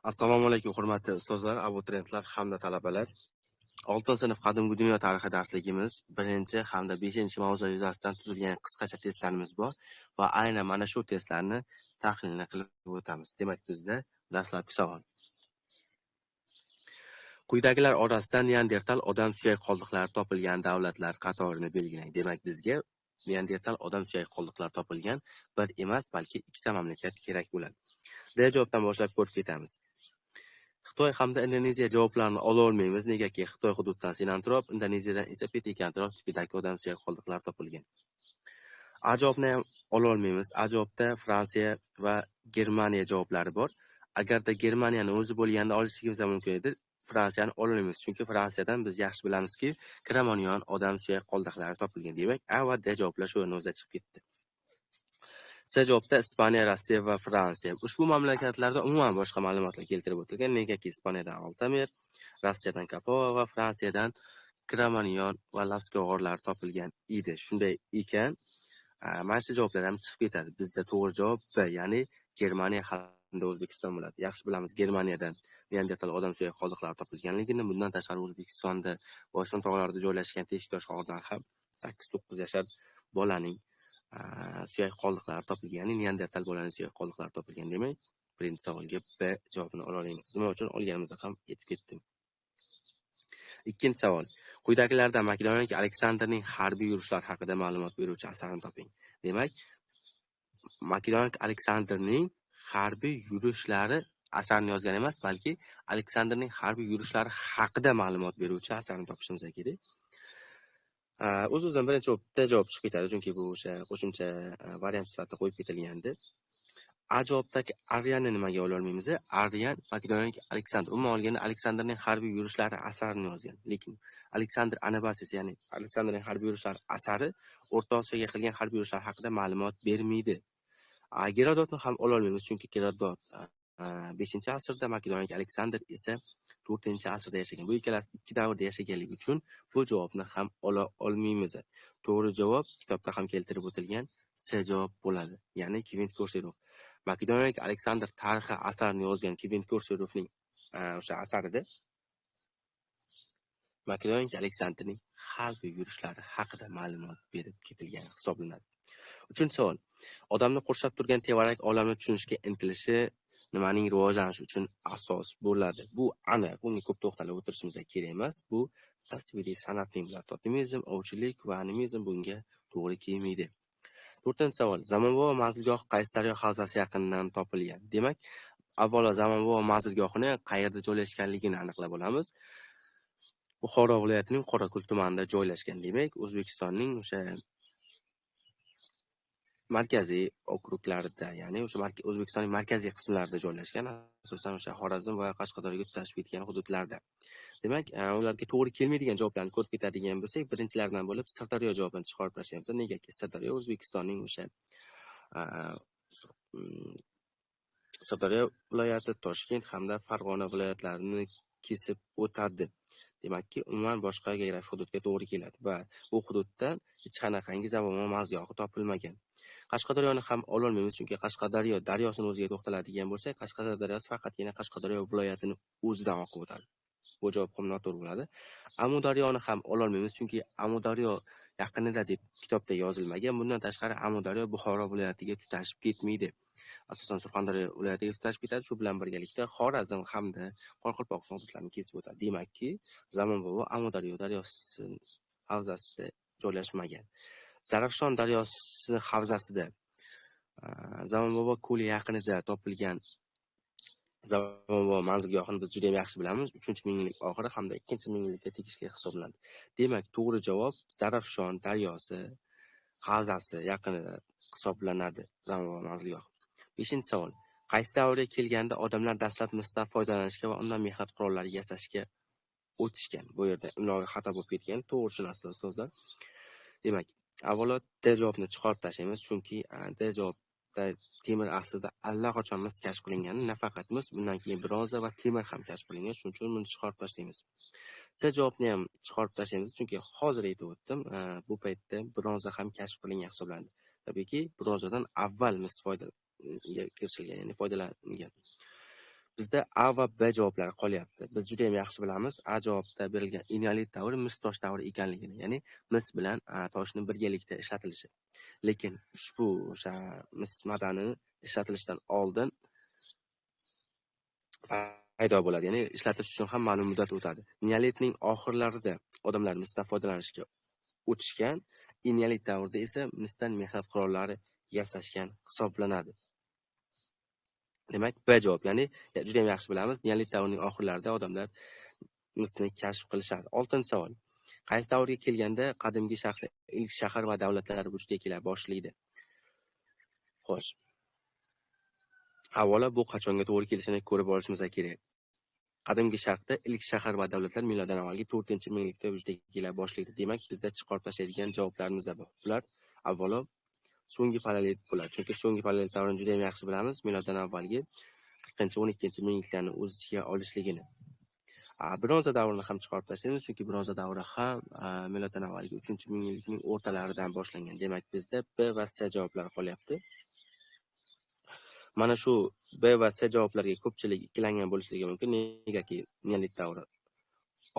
Assalomu alaykum, hurmatli ustozlar, abituriyentlar hamda talabalar. 6-sinf qadimgi dunyo tarixi darsligimiz 1 hamda 5 mavzu yuzasidan tuzilgan qisqacha testlarimiz bor va aynan mana shu testlarni tahlilini qilib o'tamiz. Demak, bizda dastlabki savol. Quyidagilar orasidan Neandertal odam suyak qoldiqlari topilgan davlatlar qatorini belgilang. Demak, bizga Neandertal odam suyak qoldiqlari topilgan bir emas, balki ikkita mamlakat kerak bo'ladi. D javobdan boshlab ko'rib ketamiz. Xitoy hamda Indoneziya javoblarini ola olmaymiz. Negaki Xitoy hududidan Sinantrop, Indoneziyadan esa Pitekantrop tipidagi odam suyak qoldiqlari topilgan. A javobni ham ola olmaymiz. A javobda Fransiya va Germaniya javoblari bor. Agarda Germaniyani o'zi bo'lganda olishligimiz ham mumkin edi. Fransiyani ololmaymiz, chunki Fransiyadan biz yaxshi bilamizki, Kromanion odam suyak qoldiqlari topilgan. Demak, A va D javoblar shu o'rni o'zida chiqib ketdi. C javobda Ispaniya, Rossiya va Fransiya. Ushbu mamlakatlarda umuman boshqa ma'lumotlar keltirib o'tilgan. Negaki Ispaniyadan Altamir, Rossiyadan Kapova va Fransiyadan Kromanion va Lasko g'orlari topilgan edi. Shunday ekan, mana shu javoblar ham chiqib ketadi. Bizda to'g'ri javob B, ya'ni Germaniya hamda O'zbekiston bo'ladi. Yaxshi bilamiz, Germaniyadan Neandertal odam suyak qoldiqlari topilganligini. Bundan tashqari O'zbekistonda Boysun tog'larida joylashgan Teshiktosh g'oridan ham 8-9 yashar bolaning suyak qoldiqlari topilgan, ya'ni Neandertal bolaning suyak qoldiqlari topilgan. Demak, birinchi savolga B javobini ola olamiz. Nima uchun olganimizda ham yetib ketdim. Ikkinchi savol. Quyidagilardan Makedoniyalik Aleksandrning harbiy yurishlari haqida ma'lumot beruvchi asarini toping. Demak, Makedoniyalik Aleksandrning harbiy yurishlari asarini yozgan emas, balki Aleksandrning harbiy yurishlari haqida ma'lumot beruvchi asarini topishimiz kerak. O'z-o'zidan birinchi bo'lib D javob chiqib ketadi, chunki bu o'sha qo'shimcha variant sifatida qo'yib ketilgandi. A javobdagi Arrianni nimaga ola olmaymiz? Arrian Makedoniyalik Aleksandr, umuman olganda Aleksandrning harbiy yurishlari asarini yozgan. Lekin Aleksandr Anabasis, ya'ni Aleksandrning harbiy yurishlari asari O'rta Osiyoga qilgan harbiy yurishlari haqida ma'lumot bermaydi. Gerodotni ham ola olmaymiz, chunki Gerodot 5 asrda, Makedoniyalik Aleksandr esa 4 asrda yashagan. Bu ikkalasi ikki davrda yashaganligi uchun bu javobni ham ola olmaymiz. To'g'ri javob kitobda ham keltirib o'tilgan C javob bo'ladi. Ya'ni Kvint Koshirov. Makedoniyalik Aleksandr tarixi asarini yozgan Kvint Koshirovning o'sha asarida Makedoniyalik Aleksandrning harbiy yurishlari haqida ma'lumot berib ketilgan hisoblanadi. Uchinchi savol. Odamni qurshab turgan tevarak olamni tushunishga intilishi nimaning rivojlanishi uchun asos bo'ladi? Bu aniq, bunga ko'p to'xtalib o'tirishimiz kerak emas. Bu tasviriy san'atning bo'ladi. Totemizm, ovchilik va animizm bunga to'g'ri kelmaydi. To'rtinchi savol. Zamonbobo manzilgohi qaysi daryo havzasi yaqinidan topilgan? Demak, avvalo Zamonbobo manzilgohini qayerda joylashganligini aniqlab olamiz. Buxoro viloyatining Qorako'l tumanida joylashgan. Demak, O'zbekistonning o'sha markaziy okruglarida, ya'ni o'sha O'zbekistonning markaziy qismlarida joylashgan, asosan o'sha Xorazm va Qashqadaryoga tutashib ketgan hududlarda. Demak, ularga to'g'ri kelmaydigan javoblarni ko'rib ketadigan bo'lsak, birinchilardan bo'lib Sirdaryo javobini chiqarib tashlaymiz. Negaki Sirdaryo O'zbekistonning o'sha Sirdaryo viloyati, Toshkent hamda Farg'ona viloyatlarini kesib o'tadi. Demakki, umuman boshqa geografik hududga to'g'ri keladi va bu hududda hech qanaqangi Zamonbobo manzilgohi topilmagan. Qashqadaryoni ham ola olmaymiz, chunki Qashqadaryo daryosini o'ziga to'xtaladigan bo'lsak, Qashqadaryo daryosi faqatgina Qashqadaryo viloyatini o'zidan oqib o'tadi. Bu javob ham noto'g'ri bo'ladi. Amudaryoni ham ola olmaymiz, chunki Amudaryo yaqinida deb kitobda yozilmagan. Bundan tashqari Amudaryo Buxoro viloyatiga tutashib ketmaydi. Asosan Surxondaryo viloyatiga tutashib ketadi. Shu bilan birgalikda Xorazm hamda Qoraqalpog'iston hududlarini kesib o'tadi. Demakki, Zamonbobo Amudaryo daryosi havzasida joylashmagan. Zarafshon daryosi havzasida Zamonbobo ko'li yaqinida topilgan Zamonbobo manzilgohini biz juda ham yaxshi bilamiz. 3-mingyillik oxiri hamda 2-mingyillikka tegishli hisoblanadi. Demak, to'g'ri javob Zarafshon daryosi havzasi yaqinida hisoblanadi Zamonbobo manzilgohi. 5-savol. Qaysi davrga kelganda odamlar dastlab misdan foydalanishga va undan mehnat qurollari yasashga o'tishgan? Bu yerda imloviy xato bo'lib ketgan, to'g'ri tushunasizlar ustozlar. Demak, avvalo D javobni chiqarib tashlaymiz, chunki D javobda temir aslida allaqachon mis kashf qilingan, nafaqat mis, bundan keyin bronza va temir ham kashf qilingan, shuning uchun buni chiqarib tashlaymiz. C javobni ham chiqarib tashlaymiz, chunki hozir aytib o'tdim, bu paytda bronza ham kashf qilingan hisoblanadi. Tabiiyki, bronzadan avval mis foydalangan, ya'ni foydalangan. Bizda A va B javoblari qolyapti. Biz juda ham yaxshi bilamiz A javobda berilgan eneolit davri mis tosh davri ekanligini, ya'ni mis bilan toshni birgalikda ishlatilishi. Lekin ushbu o'sha mis madani ishlatilishidan oldin paydo bo'ladi, ya'ni ishlatish uchun ham ma'lum muddat o'tadi. Neolitning oxirlarida odamlar misdan foydalanishga o'tishgan, eneolit davrida esa misdan mehnat qurollari yasashgan hisoblanadi. Demak, B javob, ya'ni juda ham yaxshi bilamiz, neolit davrining oxirlarida odamlar misni kashf qilishadi. 6-savol. Qaysi davrga kelganda qadimgi sharqda ilk shahar va davlatlar vujudga kela boshlaydi? Xo'sh. Avvalo bu qachonga to'g'ri kelishini ko'rib olishimiz kerak. Qadimgi sharqda ilk shahar va davlatlar miloddan avvalgi 4-minglikda vujudga kela boshlaydi. Demak, bizda chiqarib tashlaydigan javoblarimiz bor. Bular avvalo so'nggi paleolit bo'ladi. Chunki so'nggi paleolit davrini juda ham yaxshi bilamiz, miloddan avvalgi 40-12 mingliklarni o'z ichiga olishligini. Bronza davrini ham chiqarib tashlaymiz, chunki bronza davri ham miloddan avvalgi 3-minglikning o'rtalaridan boshlangan. Demak, bizda B va C javoblari qolyapti. Mana shu B va C javoblarga ko'pchilik ikkilangan bo'lishligi mumkin. Negaki neolit davri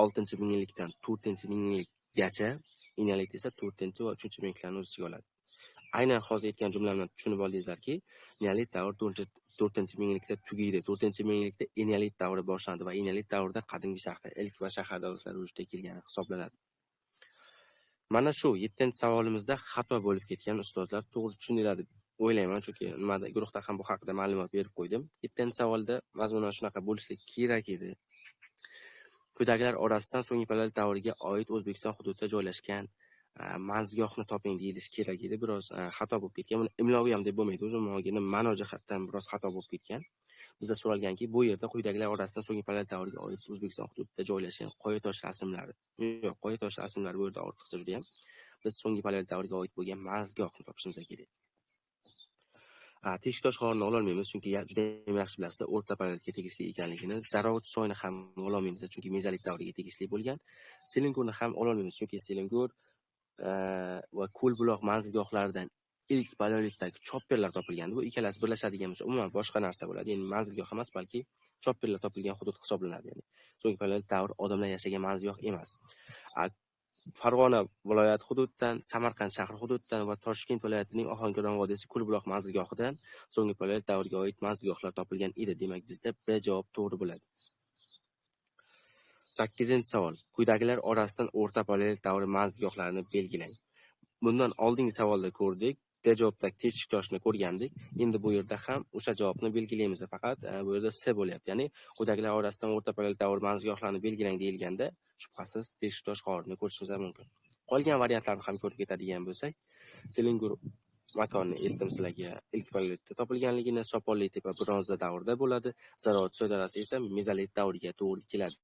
6-minglikdan 4-minglikgacha, eneolit esa 4 va 3-mingliklarni o'z ichiga oladi. Aynan hozir aytgan jumlamdan tushunib oldingizlarki, neolit davri 4-minglikda tugaydi. 4-minglikda eneolit davri boshlandi va eneolit davrida qadimgi sharqda ilk va shahar davlatlari vujudga kelgani hisoblanadi. Mana shu 7-savolimizda xato bo'lib ketgan, ustozlar to'g'ri tushundinglar deb o'ylayman, chunki nimada guruhda ham bu haqida ma'lumot berib qo'ydim. 7-savolda mazmunan shunaqa bo'lishi kerak edi. Quyidagilar orasidan so'nggi paleolit davriga oid O'zbekiston hududida joylashgan manzilgohni toping deyilishi kerak edi. Biroz xato bo'lib ketgan. Buni imloviy ham deb bo'lmaydi. O'zi umuman ma'no jihatdan biroz xato bo'lib ketgan. Bizda so'ralganki, bu yerda quyidagilar orasidan so'nggi paleolit davriga oid O'zbekiston hududida joylashgan qoya-tosh rasmlari. Yo'q, qoya-tosh rasmlari bu yerda ortiqcha juda ham. Biz so'nggi paleolit davriga oid bo'lgan manzilgohni topishimiz kerak. Teshiktosh g'orini ololmaymiz, chunki juda ham yaxshi bilasizlar, o'rta paleolitga tegishli ekanligini. Zarovut soyni ham ololmaymiz, chunki mezolit davriga tegishli bo'lgan. Selingurni ham ololmaymiz, chunki Selingur va Ko'lbuloq manzilgohlaridan ilk paleolitdagi chopperlar topilgandi. Bu ikkalasi birlashadigan bo'lsa, umuman boshqa narsa bo'ladi. Ya'ni manzilgoh emas, balki chopperlar topilgan hudud hisoblanadi. Ya'ni so'nggi paleolit davri odamlar yashagan manzilgoh emas. Farg'ona viloyati hududidan, Samarqand shahri hududidan va Toshkent viloyatining Ohangaron vodiysi Ko'lbuloq manzilgohidan so'nggi paleolit davriga oid manzilgohlar topilgan edi. Demak, bizda B javob to'g'ri bo'ladi. 8-savol. Quyidagilar orasidan o'rta paleolit davri manzilgohlarini belgilang. Bundan oldingi savolda ko'rdik, D javobdagi teshik toshni ko'rgandik. Endi bu yerda ham o'sha javobni belgilaymiz, faqat bu yerda C bo'lyapti. Ya'ni quyidagilar orasidan o'rta paleolit davri manzilgohlarini belgilang deyilganda, shubhasiz teshik tosh g'orini ko'rishimiz mumkin. Qolgan variantlarni ham ko'rib ketadigan bo'lsak, Selingur makonni aytdim sizlarga, ilk paleolitda topilganligini, Sopolli tepa bronza davrida bo'ladi, Zarovut soy darasi esa mezolit davriga to'g'ri keladi.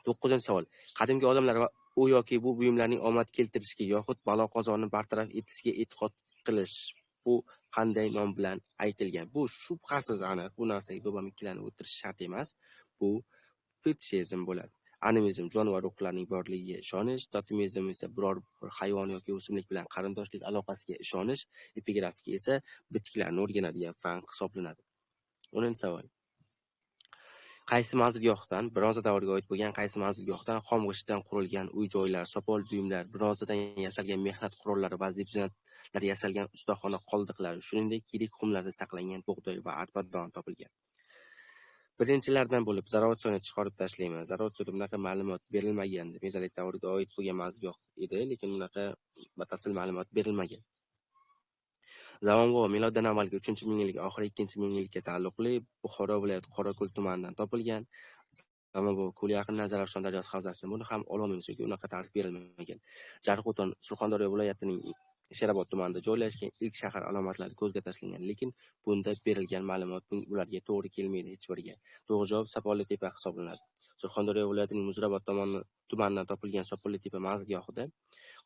9-savol. Qadimgi odamlar va u yoki bu buyumlarning omad keltirishiga yoxud balo-qazoni bartaraf etishga e'tiqod qilish bu qanday nom bilan aytilgan? Bu shubhasiz aniq. Bu narsaga ko'p ham ikkilanib o'tirish shart emas. Bu fetishizm bo'ladi. Animizm jonivor ruhlarning borligiga ishonish, totemizm esa biror bir hayvon yoki o'simlik bilan qarindoshlik aloqasiga ishonish, epigrafika esa bitiklarni o'rganadigan fan hisoblanadi. 10-savol. Qaysi manzilgohdan bronza davriga oid bo'lgan qaysi manzilgohdan xom g'ishtdan qurilgan uy-joylar, sopol buyumlar, bronzadan yasalgan mehnat qurollari va zeb-ziynatlar yasalgan ustaxona qoldiqlari, shuningdek, yirik xumlarda saqlangan bug'doy va arpa doni topilgan? Birinchilardan bo'lib Zarovut soyini chiqarib tashlayman. Zarovut soyida bunaqa ma'lumot berilmagandi. Mezolit davriga oid bo'lgan manzilgoh edi, lekin bunaqa batafsil ma'lumot berilmagan. Zamonbo miloddan avvalgi 3-mingyillik oxiri 2-mingyillikka taalluqli Buxoro viloyati Qorako'l tumanidan topilgan. Zamonbo ko'li yaqinidan Zarafshon daryosi havzasidan, buni ham ololmaymiz, chunki unaqa ta'rif berilmagan. Jarqo'ton Surxondaryo viloyatining Sherobod tumanida joylashgan ilk shahar alomatlari ko'zga tashlangan, lekin bunda berilgan ma'lumot ularga to'g'ri kelmaydi hech biriga. To'g'ri javob Sopolli tepa hisoblanadi. Surxondaryo viloyatining Muzrabot tumanidan topilgan Sopolli tepa manzilgohida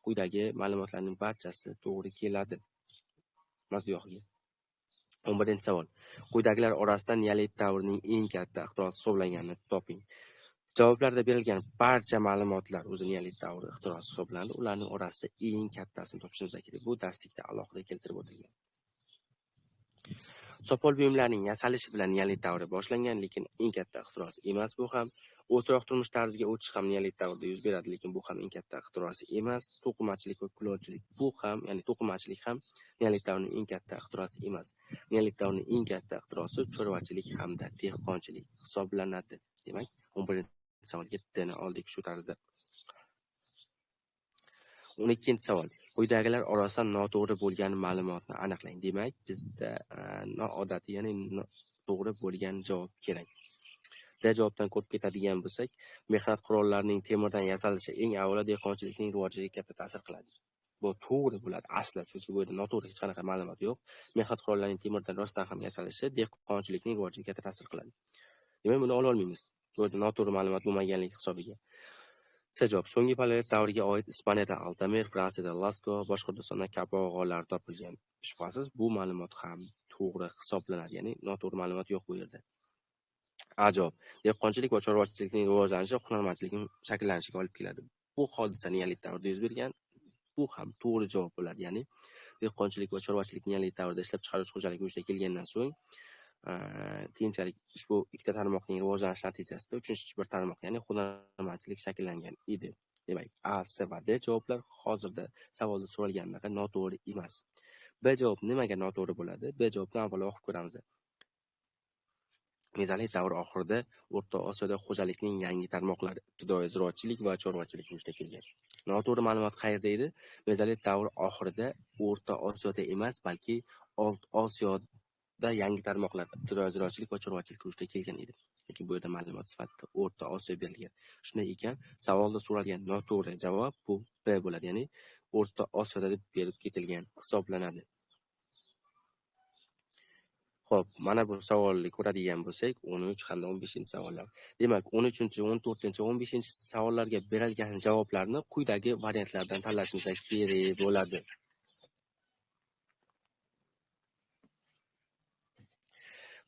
quyidagi ma'lumotlarning barchasi to'g'ri keladi manzilgohiga. 11-savol. Quyidagilar orasidan neolit davrining eng katta ixtirosi hisoblanganini toping. Javoblarda berilgan barcha ma'lumotlar o'zi neolit davri ixtirosi hisoblanadi. Ularning orasida eng kattasini topishimiz kerak. Bu darslikda alohida keltirib o'tilgan. Sopol buyumlarning yasalishi bilan neolit davri boshlangan, lekin eng katta ixtirosi emas bu ham. O'troq turmush tarziga o'tish ham neolit davrida yuz beradi, lekin bu ham eng katta ixtirosi emas. To'qimachilik va kulolchilik bu ham, ya'ni to'qimachilik ham neolit davrining eng katta ixtirosi emas. Neolit davrining eng katta ixtirosi chorvachilik hamda dehqonchilik hisoblanadi. Demak, 11-savolga D ni oldik shu tarzda. 12-savol. Quyidagilar orasidan noto'g'ri bo'lgan ma'lumotni aniqlang. Demak, bizda noodatiy, ya'ni to'g'ri bo'lgan javob kerak. D javobdan ko'rib ketadigan bo'lsak, mehnat qurollarining temirdan yasalishi eng avvalo dehqonchilikning rivojiga katta ta'sir qiladi. Bu to'g'ri bo'ladi asli, chunki bu yerda noto'g'ri hech qanaqa ma'lumot yo'q. Mehnat qurollarining temirdan rostdan ham yasalishi dehqonchilikning rivojiga katta ta'sir qiladi. Demak, buni ola olmaymiz. Bu yerda noto'g'ri ma'lumot bo'lmaganligi hisobiga. C javob. So'nggi paleolit davriga oid Ispaniyada Altamir, Fransiyada Lasko, Boshqirdistonda Kapo g'orlari topilgan. Shubhasiz, bu ma'lumot ham to'g'ri hisoblanadi, ya'ni noto'g'ri ma'lumot yo'q bu yerda. A javob. Dehqonchilik va chorvachilikning rivojlanishi hunarmandchilikning shakllanishiga olib keladi. Bu hodisa neolit davrida yuz bergan. Bu ham to'g'ri javob bo'ladi, ya'ni dehqonchilik va chorvachilik neolit davrida ishlab chiqaruvchi xo'jalik vujudga kelgandan so'ng keyinchalik ushbu ikkita tarmoqning rivojlanishi natijasida uchinchi bir tarmoq, ya'ni hunarmandchilik shakllangan edi. Demak, A, C va D javoblar hozirda savolda so'ralgandaqa noto'g'ri emas. B javob nimaga noto'g'ri bo'ladi? B javobni avvalo o'qib ko'ramiz. Mezolit davri oxirida O'rta Osiyoda xo'jalikning yangi tarmoqlari, ibtidoiy ziroatchilik va chorvachilik vujudga kelgan. Noto'g'ri ma'lumot qayerda edi? Mezolit davri oxirida O'rta Osiyoda emas, balki Old Osiyoda yangi tarmoqlar, ibtidoiy ziroatchilik va chorvachilik vujudga kelgan edi. Lekin bu yerda ma'lumot sifatida O'rta Osiyo berilgan. Shunday ekan, savolda so'ralgan noto'g'ri javob bu B bo'ladi, ya'ni O'rta Osiyoda deb berib ketilgan hisoblanadi. Xo'p, mana bu savolni ko'radigan bo'lsak, 13 hamda 15-savollar. Demak, 13, 14, 15-savollarga berilgan javoblarni quyidagi variantlardan tanlashimiz kerak bo'ladi.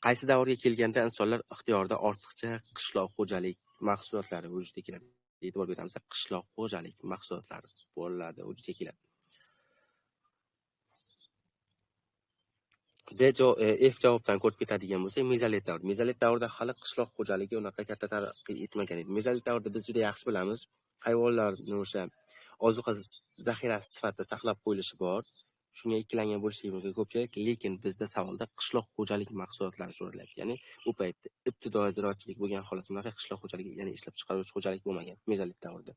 Qaysi davrga kelganda insonlar ixtiyorida ortiqcha qishloq xo'jalik mahsulotlari vujudga keladi? E'tibor beramiz, qishloq xo'jalik mahsulotlari bo'ladi, vujudga keladi. F javobdan ko'rib ketadigan bo'lsak, mezolit davri. Mezolit davrida hali qishloq xo'jaligi unaqa katta taraqqiy etmagan edi. Mezolit davrida biz juda yaxshi bilamiz, hayvonlarni o'sha ozuqa zaxirasi sifatida saqlab qo'yilishi bor. Shunga ikkilangan bo'lishi mumkin ko'pchilik, lekin bizda savolda qishloq xo'jalik mahsulotlari so'ralyapti. Ya'ni u paytda ibtidoiy ziroatchilik bo'lgan holat, unaqa qishloq xo'jaligi, ya'ni ishlab chiqaruvchi xo'jalik bo'lmagan mezolit davrida.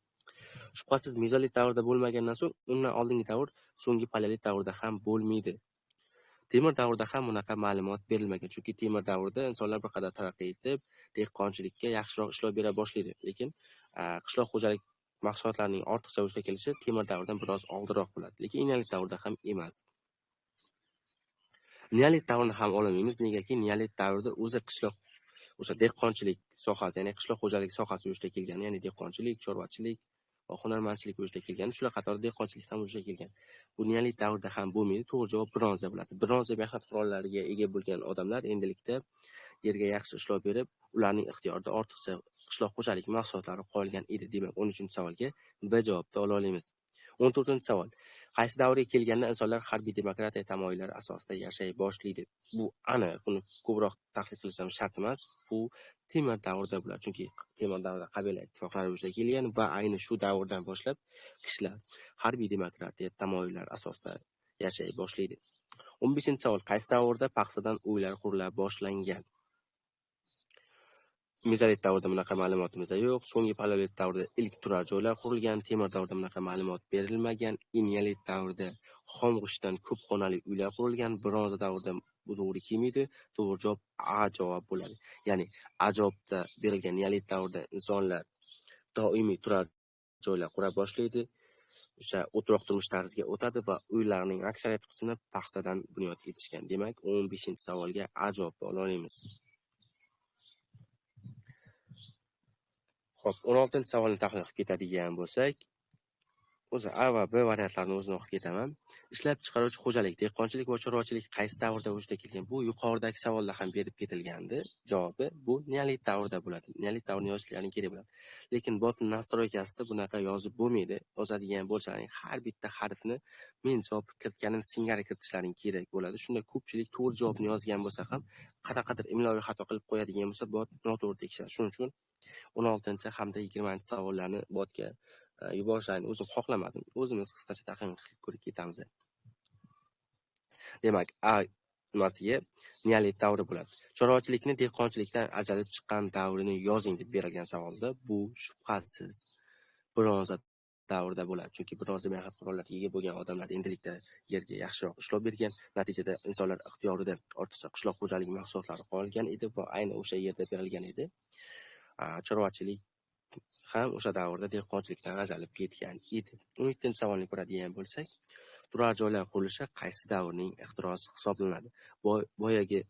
Shubhasiz, mezolit davrida bo'lmagandan so'ng undan oldingi davr so'nggi paleolit davrida ham bo'lmaydi. Temir davrida ham bunaqa ma'lumot berilmagan, chunki temir davrida insonlar bir qadar taraqqiy etib, dehqonchilikka yaxshiroq ishlov bera boshlaydi. Lekin qishloq xo'jalik mahsulotlarining ortiqcha vujudga kelishi temir davridan biroz oldinroq bo'ladi, lekin neolit davrida ham emas. Neolit davrini ham ololmaymiz, negaki neolit davrida o'zi qishloq o'sha dehqonchilik sohasi, ya'ni qishloq xo'jalik sohasi vujudga kelgan, ya'ni dehqonchilik, chorvachilik va hunarmandchilik vujudga kelgan, shular qatorida dehqonchilik ham vujudga kelgan. Bu neolit davrida ham bo'lmaydi. To'g'ri javob bronza bo'ladi. Bronza mehnat qurollariga ega bo'lgan odamlar endilikda yerga yaxshi ishlov berib, ularning ixtiyorida ortiqcha qishloq xo'jalik mahsulotlari qolgan edi. Demak, 13-savolga B javobni ola olamiz. 14-savol. Qaysi davrga kelganda insonlar harbiy demokratiya tamoyillari asosida yashay boshlaydi? Bu aniq, buni ko'proq tahlil qilishim shart emas. Bu temir davrida bo'ladi, chunki temir davrida qabila ittifoqlari vujudga kelgan va ayni shu davrdan boshlab kishilar harbiy demokratiya tamoyillari asosida yashay boshlaydi. 15-savol. Qaysi davrda paxsadan uylar qurila boshlangan? Mezolit davrida bunaqa ma'lumotimiz yo'q. So'nggi paleolit davrida ilk turar joylar qurilgan. Temir davrida bunaqa ma'lumot berilmagan. Eneolit davrida xom g'ishtdan ko'p xonali uylar qurilgan. Bronza davrida bu to'g'ri kelmaydi. To'g'ri javob A javob bo'ladi. Ya'ni A javobda berilgan neolit davrida insonlar doimiy turar joylar qura boshlaydi. O'sha o'troq turmush tarziga o'tadi va uylarning aksariyat qismini paxsadan bunyod etishgan. Demak, 15-savolga A javobni ola olamiz. Xo'p, 16-savolni tahlil qilib ketadigan bo'lsak, O'zi A va B variantlarini o'zini o'qib ketaman. Ishlab chiqaruvchi xo'jalik, dehqonchilik va chorvachilik qaysi davrda vujudga kelgan? Bu yuqoridagi savolda ham berib ketilgandi. Javobi bu neolit davrida bo'ladi. Neolit davrini yozishlaring kerak bo'ladi. Lekin bot nastroykasida bunaqa yozib bo'lmaydi. Yozadigan bo'lsalaring har bitta harfni men javob kiritganim singari kiritishlaring kerak bo'ladi. Shunda ko'pchilik to'g'ri javobni yozgan bo'lsa ham qanaqadir imloviy xato qilib qo'yadigan bo'lsa, bot noto'g'ri tekshiradi. Shuning uchun 16 hamda 20 savollarni botga yuborishni o'zim xohlamadim. O'zimiz qisqacha tahlil qilib ko'rib ketamiz. Demak, A nimasiga neolit davri bo'ladi. Chorvachilikni dehqonchilikdan ajralib chiqqan davrini yozing deb berilgan savolda bu shubhasiz bronza davrida bo'ladi. Chunki bronza mehnat qurollariga ega bo'lgan odamlar endilikda yerga yaxshiroq ishlov bergan, natijada insonlar ixtiyorida ortiqcha qishloq xo'jaligi mahsulotlari qolgan edi va ayni o'sha yerda berilgan edi. Chorvachilik ham o'sha davrda dehqonchilikdan ajralib ketgan edi. 17-savolni ko'radigan bo'lsak, turar joylar qurilishi qaysi davrning ixtirosi hisoblanadi? Boyagi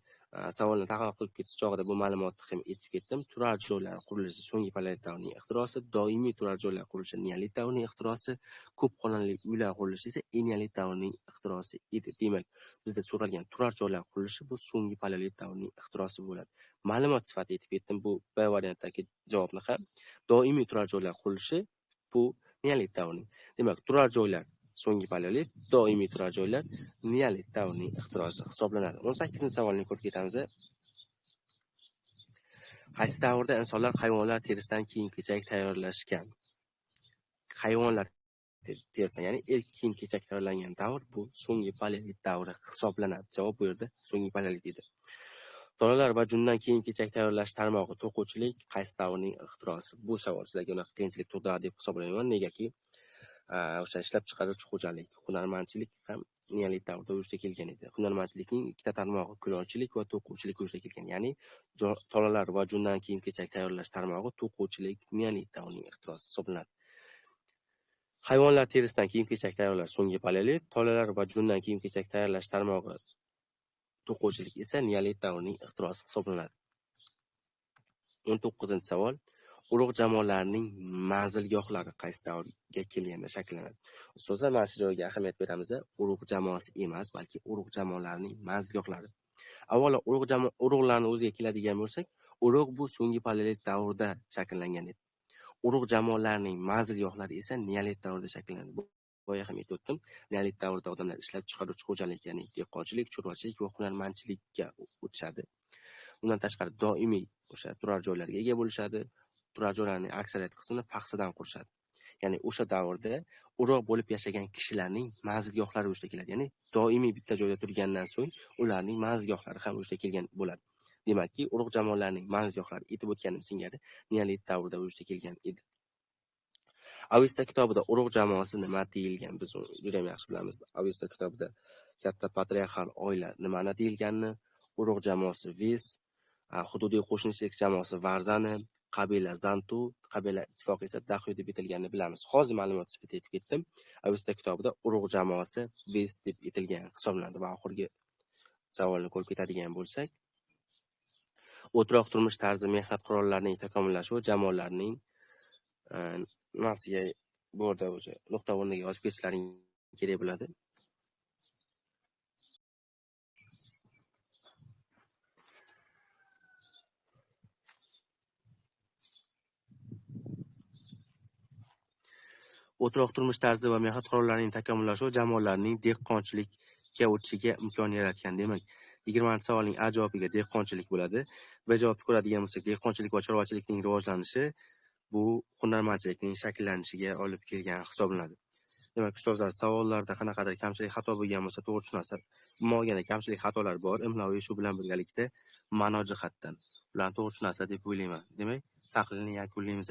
savolni tahlil qilib ketish chog'ida bu ma'lumotni ham aytib ketdim. Turar joylar qurilishi so'nggi paleolit davrining ixtirosi, doimiy turar joylar qurilishi neolit davrining ixtirosi, ko'p xonali uylar qurilishi esa eneolit davrining ixtirosi edi. Demak, bizda so'ralgan turar joylar qurilishi bu so'nggi paleolit davrining ixtirosi bo'ladi. Ma'lumot sifatida aytib ketdim bu B variantdagi javobni ham. Doimiy turar joylar qurilishi bu neolit davrining. Demak, turar joylar so'nggi paleolit, doimiy turar joylar neolit davrining ixtirosi hisoblanadi. 18-savolni ko'rib ketamiz. Qaysi davrda insonlar hayvonlar terisidan kiyim-kechak tayyorlashgan? Hayvonlar terisidan, ya'ni ilk kiyim-kechak tayyorlangan davr bu so'nggi paleolit davri hisoblanadi. Javob bu yerda so'nggi paleolit edi. Tolalar va jundan kiyim-kechak tayyorlash tarmog'i to'quvchilik qaysi davrning ixtirosi? Bu savol sizlarga unaqa qiyinchilik tug'diradi deb hisoblayman. Negaki o'sha ishlab chiqaruvchi xo'jalik, hunarmandchilik ham neolit davrida vujudga kelgan edi. Hunarmandchilikning ikkita tarmog'i kulolchilik va to'quvchilik vujudga kelgan. Ya'ni tolalar va jundan kiyim-kechak tayyorlash tarmog'i to'quvchilik neolit davrining ixtirosi hisoblanadi. Hayvonlar terisidan kiyim-kechak tayyorlash so'nggi paleolit, tolalar va jundan kiyim-kechak tayyorlash tarmog'i to'quvchilik esa neolit davrining ixtirosi hisoblanadi. 19-savol. Urug' jamoalarining manzilgohlari qaysi davrga kelganda shakllanadi? Ustozlar, mana shu joyga ahamiyat beramiz. Urug' jamoasi emas, balki urug' jamoalarining manzilgohlari. Avvalo urug'larni o'ziga keladigan bo'lsak, urug' bu so'nggi paleolit davrida shakllangan edi. Urug' jamoalarining manzilgohlari esa neolit davrida shakllanadi. Boya ham aytib o'tdim, neolit davrida odamlar ishlab chiqaruvchi xo'jalik, ya'ni dehqonchilik, chorvachilik va hunarmandchilikka o'tishadi. Undan tashqari doimiy o'sha turar joylarga ega bo'lishadi. Turar joylarning aksariyat qismini paxsadan qurishadi. Ya'ni o'sha davrda urug' bo'lib yashagan kishilarning manzilgohlari vujudga keladi. Ya'ni doimiy bitta joyda turgandan so'ng ularning manzilgohlari ham vujudga kelgan bo'ladi. Demakki, urug' jamoalarining manzilgohlari aytib o'tganim singari neolit davrida vujudga kelgan edi. Avesta kitobida urug' jamoasi nima deyilgan? Biz juda ham yaxshi bilamiz. Avesta kitobida katta patriarxal oila nimani deyilganini, urug' jamoasi Ves, hududiy qo'shnichilik jamoasi Varzani, qabila Zantu, qabila ittifoqi esa Daxyu deb aytilganini bilamiz. Hozir ma'lumot sifatida aytib ketdim. Avesta kitobida urug' jamoasi Ves deb aytilgan hisoblanadi. Va oxirgi savolni ko'rib ketadigan bo'lsak, o'troq turmush tarzi mehnat qurollarining takomillashuvi jamoalarning nimasiga bu yerda o'sha nuqta o'rniga yozib ketishlaring kerak bo'ladi. O'troq turmush tarzi va mehnat qurollarining takomillashuvi jamoalarning dehqonchilikka o'tishiga imkon yaratgan. Demak, 20-savolning A javobiga dehqonchilik bo'ladi. B javobni ko'radigan bo'lsak, dehqonchilik va chorvachilikning rivojlanishi bu hunarmandchilikning shakllanishiga olib kelgan hisoblanadi. Demak, ustozlar, savollarda qanaqadir kamchilik xato bo'lgan bo'lsa, to'g'ri tushunasizlar. Umuman olganda kamchilik xatolar bor, imloviy shu bilan birgalikda ma'no jihatdan. Ularni to'g'ri tushunasizlar deb o'ylayman. Demak, tahlilni yakunlaymiz.